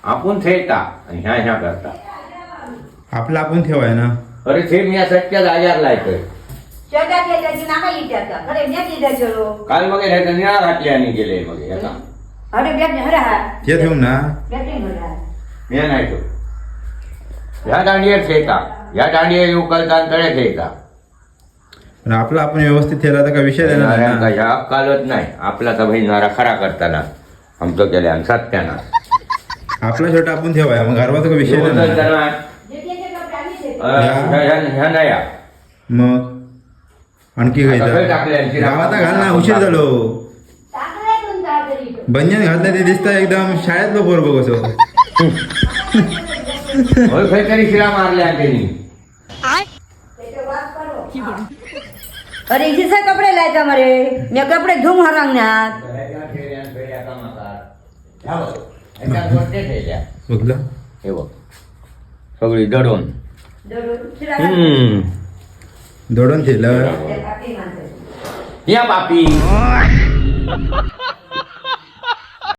आपण थेयता आणि ह्या ह्या करता. आपला आपण ठेवाय ना. अरे थे मी सटक्या जाग्यार लायतोय. शेतात येत्याची नाका इत्याचा खरे म्या इत्याचो. काल मग ह्याचा निळा घातली आणि गेले मग ह्याचा. अरे बॅग हरा हा. ते ठेवून ना. बॅटरी भरा. मी नाही तो ह्या दांडियेर थेयता, ह्या दांडियेर उकलता आणि तळे थेयता. पण आपला आपण व्यवस्थित ठेवला तर काय विषय देणार नाही नाऱ्यांका ना. ह्या अक्कालच नाही. आपला तर भाई नारा खरा करताना आमचं केले आणि सत्यानाश. आपला शर्ट आपण ठेवाय, मग गरबाचा काय विषय देणार नाही. उचलताना, जे कपडे आम्ही देतो. ह्या नाही या. मग आणखी आता खंय टाकले आणखी? गावात घाल ना, उशीर झालो. टाकलंय तुमचा तरी. बंजन घातलं ते दिसतं एकदम शाळेतलो पोर बघ असं. होय, खंय तरी शिरा मारल्या त्यांनी. त्याचे वास करो. अरे हिचे कपडे लायता मरे, मी कपडे धुम हरांगण्यात. बघलं. हे बघ, सगळी दडून. हम्म. दडून ठेवलं. या बापी.